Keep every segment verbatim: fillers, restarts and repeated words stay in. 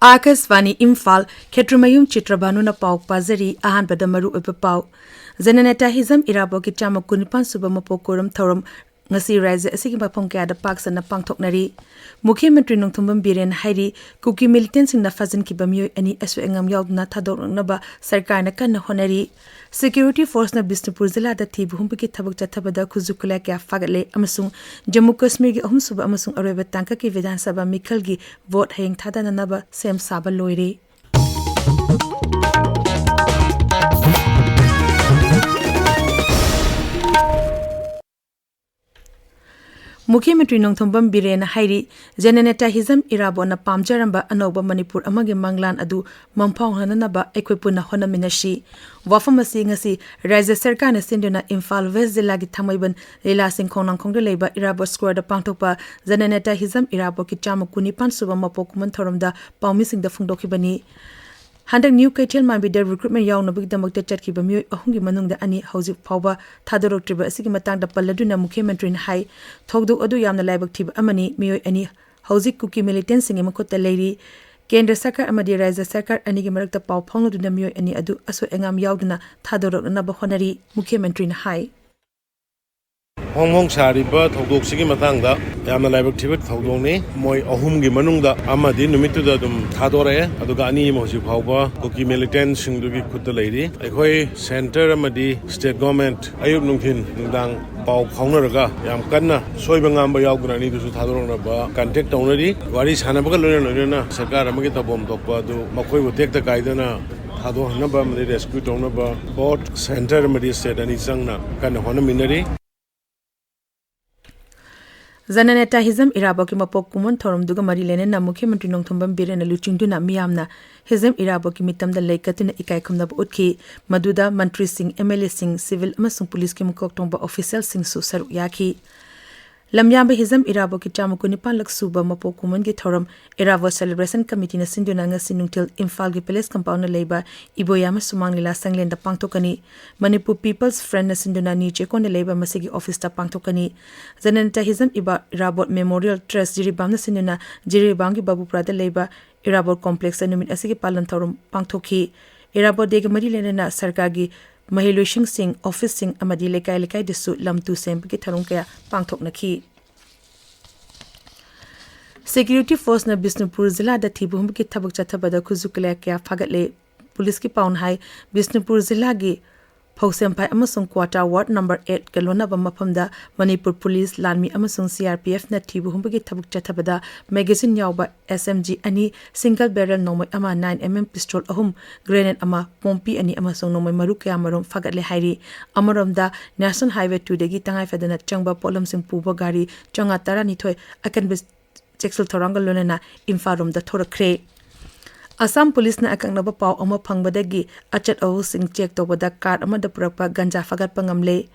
ꯑꯥꯀꯥꯁꯕꯥꯅꯤ ꯏꯝꯐꯥꯜ, ꯈꯦꯇ꯭ꯔꯤꯃꯌꯨꯝ ꯆꯤꯇ꯭ꯔꯕꯥꯅꯨꯅ ꯄꯥꯎ ꯄꯥꯖꯔꯤ꯫ ꯑꯍꯥꯟꯕꯗ ꯃꯔꯨꯑꯣꯏꯕ ꯄꯥꯎ꯫ ꯖꯅꯅꯦꯇꯥ ꯍꯤꯖꯝ ꯏꯔꯥꯕꯣꯠꯀꯤ ꯆꯥꯝꯃ ꯀꯨꯟꯅꯤꯄꯥꯟ ꯁꯨꯕ ꯃꯄꯣꯛ ꯀꯨꯔꯝ ꯊꯧꯔꯝ ꯉꯁꯤ ꯔꯥꯖ꯭ꯌ ꯑꯁꯤꯒꯤ ꯃꯐꯝ ꯀꯌꯥꯗ ꯄꯥꯛ ꯁꯟꯅ ꯄꯥꯡꯊꯣꯛꯅꯔꯤ꯫ ꯃꯨꯈ꯭ꯌ ꯃꯟꯇ꯭ꯔꯤ ꯅꯣꯡꯊꯣꯝꯕꯝ ꯕꯤꯔꯦꯟ ꯍꯥꯏꯔꯤ, ꯀꯨꯀꯤ ꯃꯤꯂꯤꯇꯦꯟꯁꯤꯡꯅ ꯐꯥꯖꯤꯟꯈꯤꯕ ꯃꯤꯑꯣꯏ ꯑꯅꯤ ꯑꯁꯣꯏ ꯑꯉꯥꯝ ꯌꯥꯎꯗꯅ ꯊꯥꯗꯣꯛꯂꯛꯅꯕ ꯁꯔꯀꯥꯔꯅ ꯀꯟꯅ ꯍꯣꯠꯅꯔꯤ꯫ ꯁꯦꯀ꯭ꯌꯨꯔꯤꯇꯤ ꯐꯣꯔꯁꯅ ꯕꯤꯁꯅꯨꯄꯨꯔ ꯖꯤꯂꯥꯗ ꯊꯤꯕ ꯍꯨꯝꯕꯒꯤ ꯊꯕꯛ ꯆꯠꯊꯕꯗ ꯈꯨꯠꯁꯨ ꯈꯨꯠꯂꯥꯏ ꯀꯌꯥ ꯐꯥꯒꯠꯂꯦ ꯑꯃꯁꯨꯡ ꯖꯝꯃꯨ ꯀꯥꯁꯃꯤꯔꯒꯤ ꯑꯍꯨꯝꯁꯨꯕ ꯑꯃꯁꯨꯡ ꯑꯔꯣꯏꯕ ꯇꯥꯡꯀꯛꯀꯤ ꯕꯤꯙꯥꯟ ꯁꯚꯥ ꯃꯤꯈꯜꯒꯤ ꯚꯣꯠ ꯍꯌꯦꯡ ꯊꯥꯗꯅꯅꯕ ꯁꯦꯝ ꯁꯥꯕ ꯂꯣꯏꯔꯦ꯫ ꯃꯨꯈ꯭ꯌ ꯃꯟꯇ꯭ꯔꯤ ꯅꯣꯡꯊꯣꯝꯕꯝ ꯕꯤꯔꯦꯟꯅ ꯍꯥꯏꯔꯤ, ꯖꯅꯅꯦꯇꯥ ꯍꯤꯖꯝ ꯏꯔꯥꯕꯣꯠꯅ ꯄꯥꯝꯖꯔꯝꯕ ꯑꯅꯧꯕ ꯃꯅꯤꯄꯨꯔ ꯑꯃꯒꯤ ꯃꯪꯂꯥꯟ ꯑꯗꯨ ꯃꯪꯐꯥꯎꯅꯅꯕ ꯑꯩꯈꯣꯏ ꯄꯨꯟꯅ ꯍꯣꯠꯅꯃꯤꯟꯅꯁꯤ꯫ ꯋꯥꯐꯝ ꯑꯁꯤ ꯉꯁꯤ ꯔꯥꯖ꯭ꯌ ꯁꯔꯀꯥꯔꯅ ꯁꯤꯟꯗꯨꯅ ꯏꯝꯐꯥꯜ ꯋꯦꯁ ꯖꯤꯂꯥꯒꯤ ꯊꯥꯡꯃꯩꯕꯟ ꯂꯤꯂꯥꯁꯤꯡ ꯈꯣꯡꯅꯥꯡꯈꯣꯡꯗ ꯂꯩꯕ ꯏꯔꯥꯕꯣꯠ ꯁ꯭ꯀ꯭ꯋꯥꯔꯗ ꯄꯥꯡꯊꯣꯛꯄ ꯖꯅꯅꯦꯇꯥ ꯍꯤꯖꯝ ꯏꯔꯥꯕꯣꯠꯀꯤ ꯆꯥꯝꯃ ꯀꯨꯟꯅꯤꯄꯥꯟ ꯁꯨꯕ ꯃꯄꯣꯛ ꯀꯨꯝꯑꯣꯟ ꯊꯧꯔꯝꯗ ꯄꯥꯎꯃꯤꯁꯤꯡꯗ ꯐꯣꯡꯗꯣꯛꯈꯤꯕꯅꯤ꯫ ꯍꯟꯗꯛ ꯅ꯭ꯌꯨ ꯀꯩꯊꯦꯜ ꯃꯥꯟꯕꯤꯗ ꯔꯤꯀ꯭ꯔꯨꯠꯃꯦꯟ ꯌꯥꯎꯅꯕꯒꯤꯗꯃꯛꯇ ꯆꯠꯈꯤꯕ ꯃꯤꯑꯣꯏ ꯑꯍꯨꯝꯒꯤ ꯃꯅꯨꯡꯗ ꯑꯅꯤ ꯍꯧꯖꯤꯛ ꯐꯥꯎꯕ ꯊꯥꯗꯣꯔꯛꯇ꯭ꯔꯤꯕ ꯑꯁꯤꯒꯤ ꯃꯇꯥꯡꯗ ꯄꯜꯂꯗꯨꯅ ꯃꯨꯈ꯭ꯌ ꯃꯟꯇ꯭ꯔꯤꯅ ꯍꯥꯏ, ꯊꯧꯗꯣꯛ ꯑꯗꯨ ꯌꯥꯝꯅ ꯂꯥꯏꯕꯛ ꯊꯤꯕ ꯑꯃꯅꯤ꯫ ꯃꯤꯑꯣꯏ ꯑꯅꯤ ꯍꯧꯖꯤꯛ ꯀꯨꯀꯤ ꯃꯤꯂꯤꯇꯦꯟꯁꯤꯡꯒꯤ ꯃꯈꯨꯠꯇ ꯂꯩꯔꯤ꯫ ꯀꯦꯟꯗ꯭ꯔ ꯁꯔꯀꯥꯔ ꯑꯃꯗꯤ ꯔꯥꯖ꯭ꯌ ꯁꯔꯀꯥꯔ ꯑꯅꯤꯒꯤ ꯃꯔꯛꯇ ꯄꯥꯎ ꯐꯥꯎꯅꯗꯨꯅ ꯃꯤꯑꯣꯏ ꯑꯅꯤ ꯑꯗꯨ ꯑꯁꯣꯏ ꯑꯉꯥꯝ ꯌꯥꯎꯗꯅ ꯊꯥꯗꯣꯔꯛꯅꯅꯕ ꯍꯣꯠꯅꯔꯤ, ꯃꯨꯈ꯭ꯌ ꯃꯟꯇ꯭ꯔꯤꯅ ꯍꯥꯏ꯫ ꯐꯣꯡ ꯐꯣꯡ ꯁꯥꯔꯤꯕ ꯊꯧꯗꯣꯛꯁꯤꯒꯤ ꯃꯇꯥꯡꯗ ꯌꯥꯝꯅ ꯂꯥꯏꯕꯛ ꯊꯤꯕ ꯊꯧꯗꯣꯛꯅꯤ꯫ ꯃꯣꯏ ꯑꯍꯨꯝꯒꯤ ꯃꯅꯨꯡꯗ ꯑꯃꯗꯤ ꯅꯨꯃꯤꯠꯇꯨꯗ ꯑꯗꯨꯝ ꯊꯥꯗꯣꯔꯛꯑꯦ, ꯑꯗꯨꯒ ꯑꯅꯤ ꯑꯃ ꯍꯧꯖꯤꯛ ꯐꯥꯎꯕ ꯀꯨꯀꯤ ꯃꯤꯂꯤꯇꯦꯟꯁꯤꯡꯗꯨꯒꯤ ꯈꯨꯠꯇ ꯂꯩꯔꯤ꯫ ꯑꯩꯈꯣꯏ ꯁꯦꯟꯇꯔ ꯑꯃꯗꯤ ꯁ꯭ꯇꯦꯠ ꯒꯣꯔꯃꯦꯟꯠ ꯑꯌꯨꯛ ꯅꯨꯡꯊꯤꯟ ꯅꯨꯡꯗꯥꯡ ꯄꯥꯎ ꯐꯥꯎꯅꯔꯒ ꯌꯥꯝ ꯀꯟꯅ ꯁꯣꯏꯕ ꯉꯥꯝꯕ ꯌꯥꯎꯗꯅ ꯑꯅꯤꯗꯨꯁꯨ ꯊꯥꯗꯣꯔꯛꯅꯕ ꯀꯟꯇꯦꯛ ꯇꯧꯅꯔꯤ꯫ ꯋꯥꯔꯤ ꯁꯥꯟꯅꯕꯒ ꯂꯣꯏꯅ ꯂꯣꯏꯅꯅ ꯁꯔꯀꯥꯔ ꯑꯃꯒꯤ ꯇꯧꯐꯝ ꯊꯣꯛꯄ ꯑꯗꯨ ꯃꯈꯣꯏꯕꯨ ꯇꯦꯛꯇ ꯀꯥꯏꯗꯅ ꯊꯥꯗꯣꯛꯍꯟꯅꯕ ꯑꯃꯗꯤ ꯔꯦꯁꯀ꯭ꯌꯨ ꯇꯧꯅꯕ ꯕꯣꯠ ꯁꯦꯟꯇꯔ ꯑꯃꯗꯤ ꯁ꯭ꯇꯦꯠ ꯑꯅꯤ ꯆꯪꯅ ꯀꯟꯅ ꯍꯣꯠꯅꯃꯤꯟꯅꯔꯤ꯫ ꯖꯅꯅꯦꯇꯥ ꯍꯤꯖꯝ ꯏꯔꯥꯕꯣꯠꯀꯤ ꯃꯄꯣꯛ ꯀꯨꯝꯑꯣꯟ ꯊꯧꯔꯝꯗꯨꯒ ꯃꯔꯤ ꯂꯩꯅꯅ ꯃꯨꯈ꯭ꯌ ꯃꯟꯇ꯭ꯔꯤ ꯅꯣꯡꯊꯣꯝꯕꯝ ꯕꯤꯔꯦꯟꯅ ꯂꯨꯆꯤꯡꯗꯨꯅ ꯃꯤꯌꯥꯝꯅ ꯍꯤꯖꯝ ꯏꯔꯥꯕꯣꯠꯀꯤ ꯃꯤꯇꯝꯗ ꯂꯩ ꯀꯠꯇꯨꯅ ꯏꯀꯥꯏ ꯈꯨꯝꯅꯕ ꯎꯠꯈꯤ꯫ ꯃꯗꯨꯗ ꯃꯟꯇ꯭ꯔꯤꯁꯤꯡ, ꯑꯦꯝ ꯑꯦꯜ ꯑꯦꯁꯤꯡ, ꯁꯤꯚꯤꯜ ꯑꯃꯁꯨꯡ ꯄꯨꯂꯤꯁꯀꯤ ꯃꯀꯣꯛ ꯊꯣꯡꯕ ꯑꯣꯐꯤꯁꯤꯌꯦꯜꯁꯤꯡꯁꯨ ꯁꯔꯨꯛ ꯌꯥꯈꯤ꯫ ꯂꯝꯌꯥꯝꯕ ꯍꯤꯖꯝ ꯏꯔꯥꯕꯣꯠꯀꯤ ꯆꯥꯝꯃ ꯀꯨꯟꯅꯤꯄꯥꯟꯂꯛ ꯁꯨꯕ ꯃꯄꯣꯛ ꯀꯨꯝꯑꯣꯟꯒꯤ ꯊꯧꯔꯝ ꯏꯔꯥꯕꯣꯠ celebration committeeꯅ ꯁꯤꯟꯗꯨꯅ ꯉꯁꯤ ꯅꯨꯡꯊꯤꯜ ꯏꯝꯐꯥꯜꯒꯤ palace compoundꯗ ꯂꯩꯕ ꯏꯕꯣꯌꯥꯝ ꯁꯨꯃꯥꯡ ꯂꯤꯂꯥ ꯁꯪꯂꯦꯟꯗ ꯄꯥꯡꯊꯣꯛꯀꯅꯤ꯫ ꯃꯅꯤꯄꯨꯔ People's Frontꯅ ꯁꯤꯟꯗꯨꯅ ꯅ꯭ꯌꯨ ꯆꯦꯛꯀꯣꯟꯗ ꯂꯩꯕ ꯃꯁꯤꯒꯤ officeꯇ ꯄꯥꯡꯊꯣꯛꯀꯅꯤ꯫ ꯖꯅꯅꯇ ꯍꯤꯖꯝ ꯏꯕꯥ ꯏꯔꯥꯕꯣꯠ Memorial Trust ꯖꯤꯔꯤꯕꯥꯝꯅ ꯁꯤꯟꯗꯨꯅ ꯖꯤꯔꯤꯕꯥꯝꯒꯤ ꯕꯥꯕꯨꯄꯨꯔꯥꯗ ꯂꯩꯕ ꯏꯔꯥꯕꯣꯠ complexꯇ ꯅꯨꯃꯤꯠ ꯑꯁꯤꯒꯤ ꯄꯥꯂꯟ ꯊꯧꯔꯝ ꯄꯥꯡꯊꯣꯛꯈꯤ꯫ ꯏꯔꯥꯕꯣꯠ Dayꯒ ꯃꯔꯤ ꯂꯩꯅꯅ ꯁꯔꯀꯥꯔꯒꯤ ꯃꯍꯩꯂꯣꯏꯁꯪꯁꯤꯡ, officeꯁꯤꯡ ꯑꯃꯗꯤ ꯂꯩꯀꯥꯏ ꯂꯩꯀꯥꯏꯗꯁꯨ ꯂꯝ ꯇꯨ ꯁꯦꯝꯕꯒꯤ ꯊꯧꯔꯝ ꯀꯌꯥ ꯄꯥꯡꯊꯣꯛꯅꯈꯤ꯫ Security forceꯅ ꯕꯤꯁꯅꯨꯄꯨꯔ ꯖꯤꯂꯥꯗ ꯊꯤꯕ ꯍꯨꯝꯕꯒꯤ ꯊꯕꯛ ꯆꯠꯊꯕꯗ ꯈꯨꯠꯁꯨ ꯈꯨꯠꯂꯥꯏ ꯀꯌꯥ ꯐꯥꯒꯠꯂꯦ꯫ ꯄꯨꯂꯤꯁꯀꯤ ꯄꯥꯎꯅ ꯍꯥꯏ, ꯕꯤꯁꯅꯨꯄꯨꯔ ꯖꯤꯂꯥꯒꯤ ꯐꯧꯁꯦꯝꯐꯥꯏ ꯑꯃꯁꯨꯡ ꯀ꯭ꯋꯥꯇꯥ ward number eightꯀ ꯂꯣꯟꯅꯕ ꯃꯐꯝꯗ ꯃꯅꯤꯄꯨꯔ ꯄꯨꯂꯤꯁ, ꯂꯥꯟꯃꯤ ꯑꯃꯁꯨꯡ CRPFꯅ ꯊꯤꯕ ꯍꯨꯝꯕꯒꯤ ꯊꯕꯛ ꯆꯠꯊꯕꯗ magazine ꯌꯥꯎꯕ SMG ꯑꯅꯤ, single barrel ꯅꯣꯡꯃꯩ ꯑꯃ, nine MM pistol ꯑꯍꯨꯝ, grenade ꯑꯃ, ꯄꯣꯝꯄꯤ ꯑꯅꯤ ꯑꯃꯁꯨꯡ ꯅꯣꯡꯃꯩ ꯃꯔꯨ ꯀꯌꯥꯃꯔꯨꯝ ꯐꯥꯒꯠꯂꯦ ꯍꯥꯏꯔꯤ꯫ ꯑꯃꯔꯣꯝꯗ, National Highway twoꯗꯒꯤ ꯇꯉꯥꯏꯐꯗꯅ ꯆꯪꯕ ꯄꯣꯠꯂꯝꯁꯤꯡ ꯄꯨꯕ ꯒꯥꯔꯤ ꯆꯥꯝꯃꯉꯥ ꯇꯔꯥꯅꯤꯊꯣꯏ ꯑꯀꯟꯕ ꯆꯦꯛꯁꯤꯜ ꯊꯧꯔꯥꯡꯒ ꯂꯣꯏꯅꯅ ꯏꯝꯐꯥꯜ ꯔꯣꯝꯗ ꯊꯣꯔꯛꯈ꯭ꯔꯦ꯫ ꯑꯁꯥꯝ ꯄꯨꯂꯤꯁꯅ ꯑꯀꯛꯅꯕ ꯄꯥꯎ ꯑꯃ ꯐꯪꯕꯗꯒꯤ ꯑꯆꯠ ꯑꯋꯣꯛꯁꯤꯡ check ꯇꯧꯕꯗ car ꯑꯃꯗ ꯄꯨꯔꯛꯄ ꯒꯟꯖꯥ ꯐꯥꯒꯠꯄ ꯉꯝꯂꯦ꯫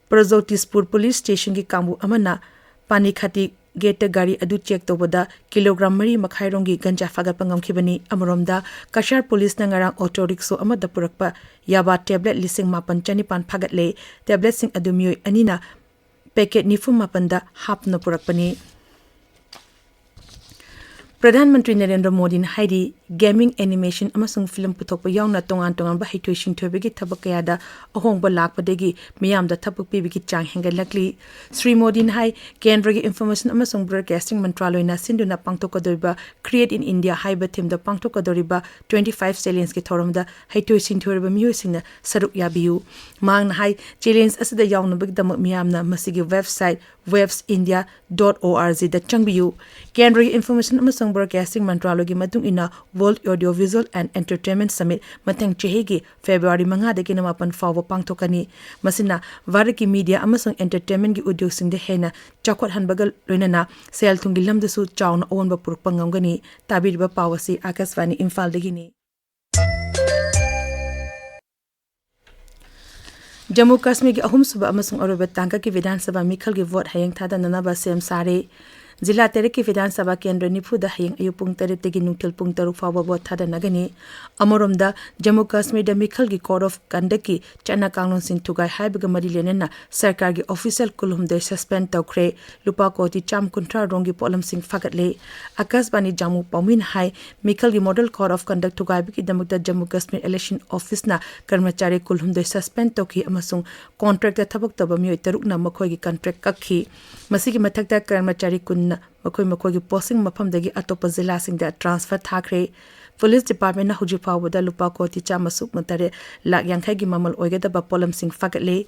ꯄ꯭ꯔꯖꯣꯇꯤꯁꯄꯨꯔ police stationꯒꯤ ꯀꯥꯡꯕꯨ ꯑꯃꯅ ꯄꯥꯅꯤꯈꯥꯇꯤ gateꯇ ꯒꯥꯔꯤ ꯑꯗꯨ check ꯇꯧꯕꯗ kilogram ꯃꯔꯤ ꯃꯈꯥꯏꯔꯣꯝꯒꯤ ꯒꯟꯖꯥ ꯐꯥꯒꯠꯄ ꯉꯝꯈꯤꯕꯅꯤ꯫ ꯑꯃꯔꯣꯝꯗ, ꯀꯁꯥꯔ ꯄꯨꯂꯤꯁꯅ ꯉꯔꯥꯡ auto rickshaw ꯑꯃꯗ ꯄꯨꯔꯛꯄ ꯌꯥꯕꯥ tablet ꯂꯤꯁꯤꯡ ꯃꯥꯄꯟ ꯆꯅꯤꯄꯥꯟ ꯐꯥꯒꯠꯂꯦ꯫ Tabletꯁꯤꯡ ꯑꯗꯨ ꯃꯤꯑꯣꯏ ꯑꯅꯤꯅ packet ꯅꯤꯐꯨ ꯃꯥꯄꯟꯗ ꯍꯥꯞꯇꯨꯅ ꯄꯨꯔꯛꯄꯅꯤ꯫ ꯄ꯭ꯔꯙꯥꯟ ꯃꯟꯇ꯭ꯔꯤ ꯅꯔꯦꯟꯗ꯭ꯔ ꯃꯣꯗꯤꯅ ꯍꯥꯏꯔꯤ, gaming, animation ꯑꯃꯁꯨꯡ film ꯄꯨꯊꯣꯛꯄ ꯌꯥꯎꯅ ꯇꯣꯉꯥꯟ ꯇꯣꯉꯥꯟꯕ ꯍꯩꯊꯣꯏ ꯁꯤꯡꯊꯣꯏꯕꯒꯤ ꯊꯕꯛ ꯀꯌꯥꯗ ꯑꯍꯣꯡꯕ ꯂꯥꯛꯄꯗꯒꯤ ꯃꯤꯌꯥꯝꯗ ꯊꯕꯛ ꯄꯤꯕꯒꯤ ꯆꯥꯡ ꯍꯦꯟꯒꯠꯂꯛꯂꯤ꯫ ꯁ꯭ꯔꯤ ꯃꯣꯗꯤꯅ ꯍꯥꯏ, ꯀꯦꯟꯗ꯭ꯔꯒꯤ Information ꯑꯃꯁꯨꯡ Broadcasting ꯃꯟꯇ꯭ꯔꯥꯂꯣꯏꯅ ꯁꯤꯟꯗꯨꯅ ꯄꯥꯡꯊꯣꯛꯀꯗꯧꯔꯤꯕ Create in India ꯍꯥꯏꯕ themeꯗ ꯄꯥꯡꯊꯣꯛꯀꯗꯧꯔꯤꯕ twenty five challengeꯀꯤ ꯊꯧꯔꯝꯗ ꯍꯩꯊꯣꯏ ꯁꯤꯡꯊꯣꯏꯔꯕ ꯃꯤꯑꯣꯏꯁꯤꯡꯅ ꯁꯔꯨꯛ ꯌꯥꯕꯤꯌꯨ꯫ ꯃꯍꯥꯛꯅ ꯍꯥꯏ, challenge ꯑꯁꯤꯗ ꯌꯥꯎꯅꯕꯒꯤꯗꯃꯛ ꯃꯤꯌꯥꯝꯅ ꯃꯁꯤꯒꯤ website websindia.orgꯗ ꯆꯪꯕꯤꯌꯨ꯫ ꯀꯦꯟꯗ꯭ꯔꯒꯤ Information ꯑꯃꯁꯨꯡ Broadcasting ꯃꯟꯇ꯭ꯔꯥꯂꯣꯏꯒꯤ ꯃꯇꯨꯡ ꯏꯟꯅ, World Audio Visual and Entertainment Summit ꯃꯊꯪ ꯆꯍꯤꯒꯤ February ꯃꯉꯥꯗꯒꯤꯅ ꯃꯥꯄꯟ ꯐꯥꯎꯕ ꯄꯥꯡꯊꯣꯛꯀꯅꯤ꯫ ꯃꯁꯤꯅ ꯚꯥꯔꯠꯀꯤ media ꯑꯃꯁꯨꯡ entertainmentꯒꯤ ꯎꯗ꯭ꯌꯣꯒꯁꯤꯡꯗ ꯍꯦꯟꯅ ꯆꯥꯎꯈꯠꯍꯟꯕꯒ ꯂꯣꯏꯅꯅ ꯁꯦꯜ ꯊꯨꯝꯒꯤ ꯂꯝꯗꯁꯨ ꯆꯥꯎꯅ ꯑꯑꯣꯟꯕ ꯄꯨꯔꯛꯄ ꯉꯝꯒꯅꯤ꯫ ꯇꯥꯕꯤꯔꯤꯕ ꯄꯥꯎ ꯑꯁꯤ ꯑꯥꯀꯥꯁꯕꯥꯅꯤ ꯏꯝꯐꯥꯜꯗꯒꯤꯅꯤ꯫ ꯖꯝꯃꯨ ꯀꯥꯁꯃꯤꯔꯒꯤ ꯑꯍꯨꯝꯁꯨꯕ ꯑꯃꯁꯨꯡ ꯑꯔꯣꯏꯕ ꯇꯥꯡꯀꯛꯀꯤ ꯕꯤꯙꯥꯟ ꯁꯚꯥ ꯃꯤꯈꯜꯒꯤ ꯚꯣꯠ ꯍꯌꯦꯡ ꯊꯥꯗꯅꯅꯕ ꯁꯦꯝ ꯁꯥꯔꯦ꯫ ꯖꯤꯂꯥ ꯇꯔꯦꯠꯀꯤ ꯕꯤꯙꯥꯟ ꯁꯚꯥ ꯀꯦꯟꯗ꯭ꯔ ꯅꯤꯐꯨꯗ ꯍꯌꯦꯡ ꯑꯌꯨꯛ ꯄꯨꯡ ꯇꯔꯦꯠꯇꯒꯤ ꯅꯨꯡꯊꯤꯜ ꯄꯨꯡ ꯇꯔꯨꯛ ꯐꯥꯎꯕ ꯚꯣꯠ ꯊꯥꯗꯅꯒꯅꯤ꯫ ꯑꯃꯔꯣꯝꯗ, ꯖꯝꯃꯨ ꯀꯥꯁꯃꯤꯔꯗ ꯃꯤꯈꯜꯒꯤ Code of Conductꯀꯤ ꯆꯠꯅ ꯀꯥꯡꯂꯣꯟꯁꯤꯡ ꯊꯨꯒꯥꯏ ꯍꯥꯏꯕꯒ ꯃꯔꯤ ꯂꯩꯅꯅ ꯁꯔꯀꯥꯔꯒꯤ official ꯀꯨꯟꯍꯨꯝꯗꯣꯏ suspend ꯇꯧꯈ꯭ꯔꯦ꯫ ꯂꯨꯄꯥ ꯀꯣꯇꯤ ꯆꯥꯝ ꯀꯨꯟꯊ꯭ꯔꯥ ꯔꯣꯝꯒꯤ ꯄꯣꯠꯂꯝꯁꯤꯡ ꯐꯥꯒꯠꯂꯦ꯫ ꯑꯀꯥꯁꯕꯥꯅꯤ ꯖꯝꯃꯨ ꯄꯥꯎꯃꯤꯅ ꯍꯥꯏ, ꯃꯤꯈꯜꯒꯤ Model Code of Conduct ꯊꯨꯒꯥꯏꯕꯒꯤꯗꯃꯛꯇ Jammu Kashmir Election Officeꯅ ꯀꯔꯃꯆꯥꯔꯤ ꯀꯨꯟꯍꯨꯝꯗꯣꯏ suspend ꯇꯧꯈꯤ ꯑꯃꯁꯨꯡ contractꯇ ꯊꯕꯛ ꯇꯧꯕ ꯃꯤꯑꯣꯏ ꯇꯔꯨꯛꯅ ꯃꯈꯣꯏꯒꯤ contract ꯀꯛꯈꯤ꯫ ꯃꯁꯤꯒꯤ ꯃꯊꯛꯇ ꯀꯔꯃꯆꯥꯔꯤ ꯀꯨꯟꯅ ꯃꯈꯣꯏ ꯃꯈꯣꯏꯒꯤ posting ꯃꯐꯝꯗꯒꯤ ꯑꯇꯣꯞꯄ ꯖꯤꯂꯥꯁꯤꯡꯗ transfer ꯊꯥꯈ꯭ꯔꯦ꯫ Police Departmentꯅ ꯍꯧꯖꯤꯛ ꯐꯥꯎꯕꯗ ꯂꯨꯄꯥ ꯀꯣꯇꯤ ꯆꯥꯝꯃ ꯁꯨꯞꯅ ꯇꯔꯦꯠ ꯂꯥꯈ ꯌꯥꯡꯈꯩꯒꯤ ꯃꯃꯜ ꯑꯣꯏꯒꯗꯕ ꯄꯣꯠꯂꯝꯁꯤꯡ ꯐꯥꯒꯠꯂꯦ꯫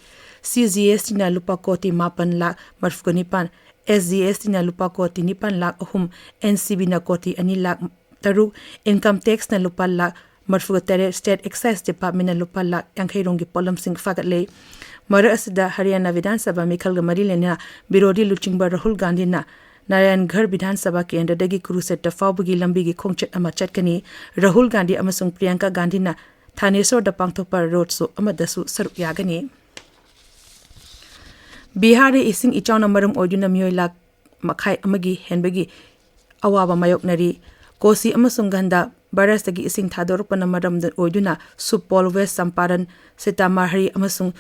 CGSTꯅ ꯂꯨꯄꯥ ꯀꯣꯇꯤ ꯃꯥꯄꯟ ꯂꯥꯈ ꯃꯔꯤꯐꯨꯒ ꯅꯤꯄꯥꯟ, SGSTꯅ ꯂꯨꯄꯥ ꯀꯣꯇꯤ ꯅꯤꯄꯥꯟ ꯂꯥꯈ ꯑꯍꯨꯝ, NCBꯅ ꯀꯣꯇꯤ ꯑꯅꯤ ꯂꯥꯈ ꯇꯔꯨꯛ, Income Taxꯅ ꯂꯨꯄꯥ ꯂꯥꯈ ꯃꯔꯤꯐꯨꯒ ꯇꯔꯦꯠ, State Excise Departmentꯅ ꯂꯨꯄꯥ ꯂꯥꯈ ꯌꯥꯡꯈꯩ ꯔꯣꯝꯒꯤ ꯄꯣꯠꯂꯝꯁꯤꯡ ꯐꯥꯒꯠꯂꯦ꯫ ꯃꯔꯛ ꯑꯁꯤꯗ ꯍꯔꯤꯌꯥꯅꯥ ꯕꯤꯙꯥꯟ ꯁꯚꯥ ꯃꯤꯈꯜꯒ ꯃꯔꯤ ꯂꯩꯅꯅ ꯕꯤꯔꯣꯙꯤ ꯂꯨꯆꯤꯡꯕ ꯔꯥꯍꯨꯜ ꯒꯥꯟꯙꯤꯅ ꯅꯥꯔꯥꯌꯟꯘꯔ ꯕꯤꯙꯥꯟ ꯁꯚꯥ ꯀꯦꯟꯗ꯭ꯔꯗꯒꯤ ꯀꯨꯔꯨꯁꯦꯇ꯭ꯔ ꯐꯥꯎꯕꯒꯤ ꯂꯝꯕꯤꯒꯤ ꯈꯣꯡꯆꯠ ꯑꯃ ꯆꯠꯀꯅꯤ꯫ ꯔꯥꯍꯨꯜ ꯒꯥꯟꯙꯤ ꯑꯃꯁꯨꯡ ꯄ꯭ꯔꯤꯌꯥꯡꯀꯥ ꯒꯥꯟꯙꯤꯅ ꯊꯥꯅꯦꯁꯣꯔꯗ ꯄꯥꯡꯊꯣꯛꯄ road show ꯑꯃꯗꯁꯨ ꯁꯔꯨꯛ ꯌꯥꯒꯅꯤ꯫ ꯕꯤꯍꯥꯔꯗ ꯏꯁꯤꯡ ꯏꯆꯥꯎꯅ ꯃꯔꯝ ꯑꯣꯏꯗꯨꯅ ꯃꯤꯑꯣꯏ ꯂꯥꯈ ꯃꯈꯥꯏ ꯑꯃꯒꯤ ꯍꯦꯟꯕꯒꯤ ꯑꯋꯥꯕ ꯃꯥꯌꯣꯛꯅꯔꯤ꯫ ꯀꯣꯁꯤ ꯑꯃꯁꯨꯡ ꯒꯟꯙ ꯕꯔꯥꯖꯇꯒꯤ ꯏꯁꯤꯡ ꯊꯥꯗꯣꯔꯛꯄꯅ ꯃꯔꯝ ꯑꯣꯏꯗꯨꯅ ꯁꯨꯄꯣꯜ, ꯋꯦꯁ ꯆꯝꯄꯥꯔꯟ, ꯁꯤꯇꯥꯃꯥꯔꯍꯤ ꯑꯃꯁꯨꯡ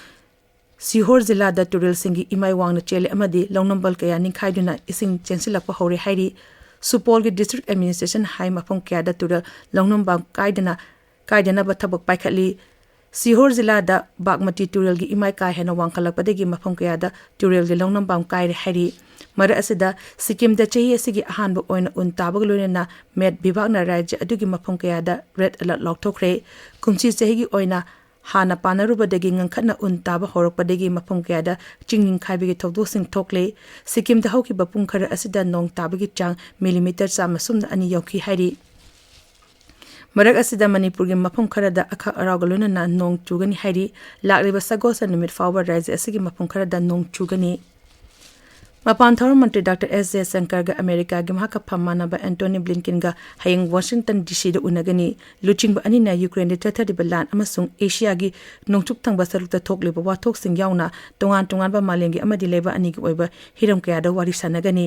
ꯁꯤꯍꯣꯔ ꯖꯤꯂꯥꯗ ꯇꯨꯔꯦꯜꯁꯤꯡꯒꯤ ꯏꯃꯥꯏ ꯋꯥꯡꯅ ꯆꯦꯜꯂꯦ ꯑꯃꯗꯤ ꯂꯧꯅꯝꯕꯜ ꯀꯌꯥ ꯅꯤꯡꯈꯥꯏꯗꯨꯅ ꯏꯁꯤꯡ ꯆꯦꯟꯁꯤꯜꯂꯛꯄ ꯍꯧꯔꯦ ꯍꯥꯏꯔꯤ꯫ ꯁꯨꯄꯣꯜꯒꯤ district administration ꯍꯥꯏ ꯃꯐꯝ ꯀꯌꯥꯗ ꯇꯨꯔꯦꯜ ꯂꯧꯅꯝꯕꯥꯝ ꯀꯥꯏꯗꯅ, ꯀꯥꯏꯗꯅꯕ ꯊꯕꯛ ꯄꯥꯏꯈꯠꯂꯤ꯫ ꯁꯤꯍꯣꯔ ꯖꯤꯂꯥꯗ ꯕꯥꯒꯃꯇꯤ ꯇꯨꯔꯦꯜꯒꯤ ꯏꯃꯥꯏ ꯀꯥ ꯍꯦꯟꯅ ꯋꯥꯡꯈꯠꯂꯛꯄꯗꯒꯤ ꯃꯐꯝ ꯀꯌꯥꯗ ꯇꯨꯔꯦꯜꯒꯤ ꯂꯧꯅꯝꯕꯥꯝ ꯀꯥꯏꯔꯦ ꯍꯥꯏꯔꯤ꯫ ꯃꯔꯛ ꯑꯁꯤꯗ, ꯁꯤꯛꯀꯤꯝꯗ ꯆꯍꯤ ꯑꯁꯤꯒꯤ ꯑꯍꯥꯟꯕ ꯑꯣꯏꯅ ꯎꯟ ꯇꯥꯕꯒ ꯂꯣꯏꯅꯅ ꯃꯦꯠ ꯕꯤꯚꯥꯒꯅ ꯔꯥꯖ꯭ꯌ ꯑꯗꯨꯒꯤ ꯃꯐꯝ ꯀꯌꯥꯗ red alert ꯂꯥꯎꯊꯣꯛꯈ꯭ꯔꯦ꯫ ꯀꯨꯝꯁꯤ ꯆꯍꯤꯒꯤ ꯑꯣꯏꯅ ꯍꯥꯟꯅ ꯄꯥꯅꯔꯨꯕꯗꯒꯤ ꯉꯟꯈꯠꯅ ꯎꯟ ꯇꯥꯕ ꯍꯧꯔꯛꯄꯗꯒꯤ ꯃꯐꯝ ꯀꯌꯥꯗ ꯆꯤꯡ ꯅꯤꯡꯈꯥꯏꯕꯒꯤ ꯊꯧꯗꯣꯛꯁꯤꯡ ꯊꯣꯛꯂꯦ꯫ ꯁꯤꯛꯀꯤꯝꯗ ꯍꯧꯈꯤꯕ ꯄꯨꯡ ꯈꯔ ꯑꯁꯤꯗ ꯅꯣꯡ ꯇꯥꯕꯒꯤ ꯆꯥꯡ millimeter ꯆꯥꯝꯃ ꯁꯨꯞꯅ ꯑꯅꯤ ꯌꯧꯈꯤ ꯍꯥꯏꯔꯤ꯫ ꯃꯔꯛ ꯑꯁꯤꯗ ꯃꯅꯤꯄꯨꯔꯒꯤ ꯃꯐꯝ ꯈꯔꯗ ꯑꯈꯥꯛ ꯑꯔꯥꯎꯒ ꯂꯣꯏꯅꯅ ꯅꯣꯡ ꯆꯨꯒꯅꯤ ꯍꯥꯏꯔꯤ꯫ ꯂꯥꯛꯂꯤꯕ ꯁꯒꯣꯜꯁꯦꯟ ꯅꯨꯃꯤꯠ ꯐꯥꯎꯕ ꯔꯥꯖ꯭ꯌ ꯑꯁꯤꯒꯤ ꯃꯐꯝ ꯈꯔꯗ ꯅꯣꯡ ꯆꯨꯒꯅꯤ꯫ ꯃꯄꯥꯟ ꯊꯧꯔꯝ ꯃꯟꯇ꯭ꯔꯤ ꯗꯥꯛꯇꯔ ꯑꯦꯁ ꯖꯌꯁꯪꯀꯔꯒ ꯑꯃꯦꯔꯤꯀꯥꯒꯤ ꯃꯍꯥꯛꯀ ꯐꯝ ꯃꯥꯟꯅꯕ ꯑꯦꯟꯇꯣꯅꯤ ꯕ꯭ꯂꯤꯟꯀꯤꯟꯒ ꯍꯌꯦꯡ ꯋꯥꯁꯤꯡꯇꯟ ꯗꯤ ꯁꯤꯗ ꯎꯅꯒꯅꯤ꯫ ꯂꯨꯆꯤꯡꯕ ꯑꯅꯤꯅ ꯌꯨꯀ꯭ꯔꯦꯟꯗ ꯆꯠꯊꯔꯤꯕ ꯂꯥꯟ ꯑꯃꯁꯨꯡ ꯑꯦꯁꯤꯌꯥꯒꯤ ꯅꯣꯡꯆꯨꯞ ꯊꯪꯕ ꯁꯔꯨꯛꯇ ꯊꯣꯛꯂꯤꯕ ꯋꯥꯊꯣꯛꯁꯤꯡ ꯌꯥꯎꯅ ꯇꯣꯉꯥꯟ ꯇꯣꯉꯥꯟꯕ ꯃꯥꯂꯦꯝꯒꯤ ꯑꯃꯗꯤ ꯂꯩꯕꯥꯛ ꯑꯅꯤꯒꯤ ꯑꯣꯏꯕ ꯍꯤꯔꯝ ꯀꯌꯥꯗ ꯋꯥꯔꯤ ꯁꯥꯟꯅꯒꯅꯤ꯫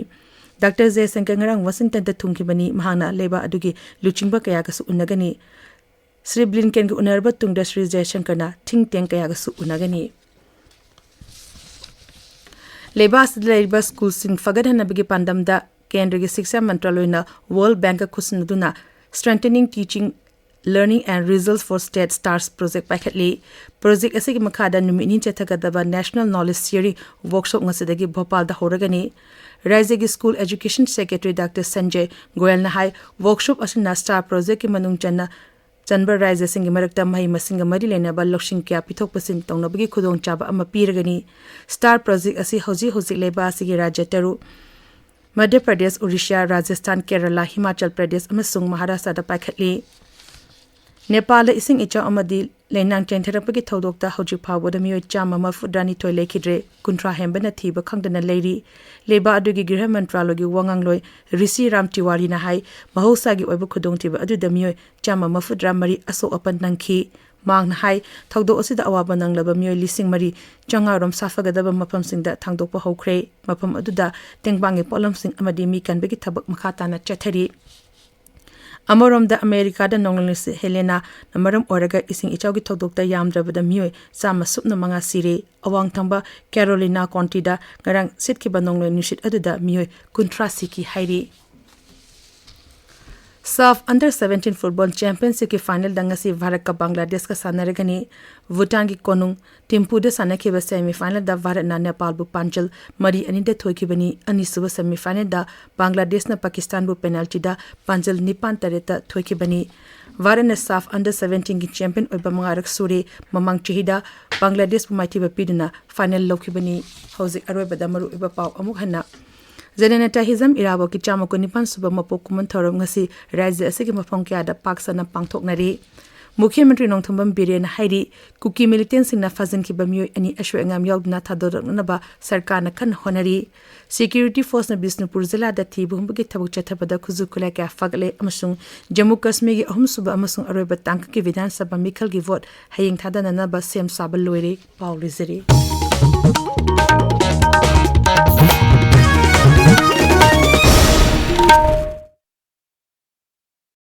ꯗꯥꯛꯇꯔ ꯖꯌꯁꯪꯀꯔ ꯉꯔꯥꯡ ꯋꯥꯁꯤꯡꯇꯟꯗ ꯊꯨꯡꯈꯤꯕꯅꯤ꯫ ꯃꯍꯥꯛꯅ ꯂꯩꯕꯥꯛ ꯑꯗꯨꯒꯤ ꯂꯨꯆꯤꯡꯕ ꯀꯌꯥꯒꯁꯨ ꯎꯅꯒꯅꯤ꯫ ꯁ꯭ꯔꯤ ꯕ꯭ꯂꯤꯟꯀꯦꯟꯒ ꯎꯅꯔꯕ ꯇꯨꯡꯗ ꯁ꯭ꯔꯤ ꯖꯌꯁꯪꯀꯔꯅ think tank ꯀꯌꯥꯒꯁꯨ ꯎꯅꯒꯅꯤ꯫ ꯂꯩꯕꯥꯛ ꯑꯁꯤꯗ ꯂꯩꯔꯤꯕ ꯁ꯭ꯀꯨꯜꯁꯤꯡ ꯐꯒꯠꯍꯟꯅꯕꯒꯤ ꯄꯥꯟꯗꯝꯗ ꯀꯦꯟꯗ꯭ꯔꯒꯤ ꯁꯤꯛꯁꯥ ꯃꯟꯇ꯭ꯔꯥꯂꯣꯏꯅ ꯋꯥꯔꯜꯗ ꯕꯦꯡꯛꯀ ꯈꯨꯠꯁꯤꯟꯅꯗꯨꯅ Strengthening Teaching Learning and Results for State Stars project ꯄꯥꯏꯈꯠꯂꯤ꯫ Project ꯑꯁꯤꯒꯤ ꯃꯈꯥꯗ ꯅꯨꯃꯤꯠ ꯅꯤꯅꯤ ꯆꯠꯊꯒꯗꯕ National Knowledge Sharing Workshop ꯉꯁꯤꯗꯒꯤ ꯚꯣꯄꯥꯜꯗ ꯍꯧꯔꯒꯅꯤ꯫ ꯔꯥꯖ꯭ꯌꯒꯤ school education secretary doctor Sanjay ꯒꯣꯌꯜꯅ ꯍꯥꯏ, ꯋꯥꯔꯛꯁꯣꯞ ꯑꯁꯤꯅ ꯁ꯭ꯇꯥꯔ ꯄ꯭ꯔꯣꯖꯦꯛꯀꯤ ꯃꯅꯨꯡ ꯆꯟꯅ ꯆꯟꯕ ꯔꯥꯖ꯭ꯌꯁꯤꯡꯒꯤ ꯃꯔꯛꯇ ꯃꯍꯩ ꯃꯁꯤꯡꯒ ꯃꯔꯤ ꯂꯩꯅꯕ ꯂꯧꯁꯤꯡ ꯀꯌꯥ ꯄꯤꯊꯣꯛ ꯄꯤꯁꯤꯟ ꯇꯧꯅꯕꯒꯤ ꯈꯨꯗꯣꯡꯆꯥꯕ ꯑꯃ ꯄꯤꯔꯒꯅꯤ꯫ ꯁ꯭ꯇꯥꯔ ꯄ꯭ꯔꯣꯖꯦꯛ ꯑꯁꯤ ꯍꯧꯖꯤꯛ ꯍꯧꯖꯤꯛ ꯂꯩꯕꯥꯛ ꯑꯁꯤꯒꯤ ꯔꯥꯖ꯭ꯌ ꯇꯔꯨꯛ, ꯃꯙ꯭ꯌ ꯄ꯭ꯔꯗꯦꯁ, ꯑꯣꯔꯤꯁꯥ, ꯔꯥꯖꯁꯊꯥꯟ, ꯀꯦꯔꯂꯥ, ꯍꯤꯃꯥꯆꯜ ꯄ꯭ꯔꯗꯦꯁ ꯑꯃꯁꯨꯡ ꯃꯍꯥꯔꯥꯁꯇ꯭ꯔꯗ ꯄꯥꯏꯈꯠꯂꯤ꯫ ꯅꯦꯄꯥꯜꯗ ꯏꯁꯤꯡ ꯏꯆꯥꯎ ꯑꯃꯗꯤ ꯂꯩꯅꯥꯡ ꯆꯦꯟꯊꯔꯛꯄꯒꯤ ꯊꯧꯗꯣꯛꯇ ꯍꯧꯖꯤꯛ ꯐꯥꯎꯕꯗ ꯃꯤꯑꯣꯏ ꯆꯥꯝꯃ ꯃꯔꯤꯐꯨꯇꯔꯥꯅꯤꯊꯣꯏ ꯂꯩꯈꯤꯗ꯭ꯔꯦ, ꯀꯨꯟꯊ꯭ꯔꯥ ꯍꯦꯟꯕꯅ ꯊꯤꯕ ꯈꯪꯗꯅ ꯂꯩꯔꯤ꯫ ꯂꯩꯕꯥꯛ ꯑꯗꯨꯒꯤ ꯒ꯭ꯔꯤꯍ ꯃꯟꯇ꯭ꯔꯥꯂꯣꯏꯒꯤ ꯋꯥ ꯉꯥꯡꯂꯣꯏ ꯔꯤꯁꯤ ꯔꯥꯝ ꯇꯤꯋꯥꯔꯤꯅ ꯍꯥꯏ, ꯃꯍꯧꯁꯥꯒꯤ ꯑꯣꯏꯕ ꯈꯨꯗꯣꯡꯊꯤꯕ ꯑꯗꯨꯗ ꯃꯤꯑꯣꯏ ꯆꯥꯝꯃ ꯃꯔꯤꯐꯨꯇꯔꯥ ꯃꯔꯤ ꯑꯁꯣꯛ ꯑꯄꯟ ꯅꯪꯈꯤ꯫ ꯃꯍꯥꯛꯅ ꯍꯥꯏ, ꯊꯧꯗꯣꯛ ꯑꯁꯤꯗ ꯑꯋꯥꯕ ꯅꯪꯂꯕ ꯃꯤꯑꯣꯏ ꯂꯤꯁꯤꯡ ꯃꯔꯤ ꯆꯥꯝꯃꯉꯥ ꯔꯣꯝ ꯁꯥꯐꯒꯗꯕ ꯃꯐꯝꯁꯤꯡꯗ ꯊꯥꯡꯗꯣꯛꯄ ꯍꯧꯈ꯭ꯔꯦ꯫ ꯃꯐꯝ ꯑꯗꯨꯗ ꯇꯦꯡꯕꯥꯡꯒꯤ ꯄꯣꯠꯂꯝꯁꯤꯡ ꯑꯃꯗꯤ ꯃꯤ ꯀꯟꯕꯒꯤ ꯊꯕꯛ ꯃꯈꯥ ꯇꯥꯅ ꯆꯠꯊꯔꯤ꯫ ꯑꯃꯔꯣꯝꯗ, ꯑꯃꯦꯔꯤꯀꯥꯗ ꯅꯣꯡꯂꯩ ꯅꯨꯡꯁꯤꯠ ꯍꯦꯂꯦꯅꯥꯅ ꯃꯔꯝ ꯑꯣꯏꯔꯒ ꯏꯁꯤꯡ ꯏꯆꯥꯎꯒꯤ ꯊꯧꯗꯣꯛꯇ ꯌꯥꯝꯗ꯭ꯔꯕꯗ ꯃꯤꯑꯣꯏ ꯆꯥꯝꯃ ꯁꯨꯞꯅ ꯃꯉꯥ ꯁꯤꯔꯦ꯫ ꯑꯋꯥꯡ ꯊꯪꯕ ꯀꯦꯔꯣꯂꯤꯅꯥ ꯀꯥꯎꯟꯇꯤꯗ ꯉꯔꯥꯡ ꯁꯤꯠꯈꯤꯕ ꯅꯣꯡꯂꯩ ꯅꯨꯡꯁꯤꯠ ꯑꯗꯨꯗ ꯃꯤꯑꯣꯏ ꯀꯨꯟꯊ꯭ꯔꯥ ꯁꯤꯈꯤ ꯍꯥꯏꯔꯤ꯫ ꯁꯥꯐ ꯑꯟꯗꯔ ꯁꯚꯦꯟꯇꯤꯟ ꯐꯨꯠꯕꯣꯜ ꯆꯦꯝꯄꯤꯌꯟꯁꯤꯞꯀꯤ ꯐꯥꯏꯅꯦꯜꯗ ꯉꯁꯤ ꯚꯥꯔꯠꯀ ꯕꯪꯒ꯭ꯂꯥꯗꯦꯁꯀ ꯁꯥꯟꯅꯔꯒꯅꯤ꯫ ꯚꯨꯇꯥꯟꯒꯤ ꯀꯣꯅꯨꯡ ꯊꯤꯝꯄꯨꯗ ꯁꯥꯟꯅꯈꯤꯕ ꯁꯦꯃꯤ ꯐꯥꯏꯅꯦꯜꯗ ꯚꯥꯔꯠꯅ ꯅꯦꯄꯥꯜꯕꯨ ꯄꯥꯟꯖꯜ ꯃꯔꯤ ꯑꯅꯤꯗ ꯊꯣꯏꯈꯤꯕꯅꯤ꯫ ꯑꯅꯤꯁꯨꯕ ꯁꯦꯃꯤ ꯐꯥꯏꯅꯦꯜꯗ ꯕꯪꯒ꯭ꯂꯥꯗꯦꯁꯅ ꯄꯥꯀꯤꯁꯇꯥꯟꯕꯨ ꯄꯦꯅꯥꯜꯇꯤꯗ ꯄꯥꯟꯖꯜ ꯅꯤꯄꯥꯟ ꯇꯔꯦꯠꯇ ꯊꯣꯏꯈꯤꯕꯅꯤ꯫ ꯚꯥꯔꯠꯅ ꯁꯥꯐ ꯑꯟꯗꯔ ꯁꯚꯦꯟꯇꯤꯟꯒꯤ ꯆꯦꯝꯄꯤꯌꯟ ꯑꯣꯏꯕ ꯃꯉꯥꯔꯛ ꯁꯨꯔꯦ꯫ ꯃꯃꯥꯡ ꯆꯍꯤꯗ ꯕꯪꯒ꯭ꯂꯥꯗꯦꯁꯄꯨ ꯃꯥꯏꯊꯤꯕ ꯄꯤꯗꯨꯅ ꯐꯥꯏꯅꯦꯜ ꯂꯧꯈꯤꯕꯅꯤ꯫ ꯍꯧꯖꯤꯛ ꯑꯔꯣꯏꯕꯗ ꯃꯔꯨꯑꯣꯏꯕ ꯄꯥꯎ ꯑꯃꯨꯛ ꯍꯟꯅ꯫ ꯖꯅꯅꯇ ꯍꯤꯖꯝ ꯏꯔꯥꯕꯣꯠꯀꯤ ꯆꯥꯝꯃ ꯀꯨꯟꯅꯤꯄꯥꯟ ꯁꯨꯕ ꯃꯄꯣꯛ ꯀꯨꯝꯑꯣꯟ ꯊꯧꯔꯝ ꯉꯁꯤ ꯔꯥꯖ꯭ꯌ ꯑꯁꯤꯒꯤ ꯃꯐꯝ ꯀꯌꯥꯗ ꯄꯥꯛ ꯁꯟꯅ ꯄꯥꯡꯊꯣꯛꯅꯔꯤ꯫ ꯃꯨꯈ꯭ꯌ ꯃꯟꯇ꯭ꯔꯤ ꯅꯣꯡꯊꯣꯝꯕꯝ ꯕꯤꯔꯦꯟꯅ ꯍꯥꯏꯔꯤ, ꯀꯨꯀꯤ ꯃꯤꯂꯤꯇꯦꯟꯁꯤꯡꯅ ꯐꯥꯖꯤꯟꯈꯤꯕ ꯃꯤꯑꯣꯏ ꯑꯅꯤ ꯑꯁꯣꯏ ꯑꯉꯥꯝ ꯌꯥꯎꯗꯅ ꯊꯥꯗꯣꯔꯛꯅꯅꯕ ꯁꯔꯀꯥꯔꯅ ꯀꯟꯅ ꯍꯣꯠꯅꯔꯤ꯫ ꯁꯦꯀ꯭ꯌꯨꯔꯤꯇꯤ ꯐꯣꯔꯁꯅ ꯕꯤꯁꯅꯨꯄꯨꯔ ꯖꯤꯂꯥꯗ ꯊꯤꯕ ꯍꯨꯝꯕꯒꯤ ꯊꯕꯛ ꯆꯠꯊꯕꯗ ꯈꯨꯠꯁꯨ ꯈꯨꯠꯂꯥꯏ ꯀꯌꯥ ꯐꯥꯒꯠꯂꯦ ꯑꯃꯁꯨꯡ ꯖꯝꯃꯨ ꯀꯥꯁꯃꯤꯔꯒꯤ ꯑꯍꯨꯝꯁꯨꯕ ꯑꯃꯁꯨꯡ ꯑꯔꯣꯏꯕ ꯇꯥꯡꯀꯛꯀꯤ ꯕꯤꯙꯥꯟ ꯁꯚꯥ ꯃꯤꯈꯜꯒꯤ ꯚꯣꯠ ꯍꯌꯦꯡ ꯊꯥꯗꯅꯅꯕ ꯁꯦꯝ ꯁꯥꯕ ꯂꯣꯏꯔꯦ꯫ ꯄꯥꯎ ꯂꯣꯏꯖꯔꯦ꯫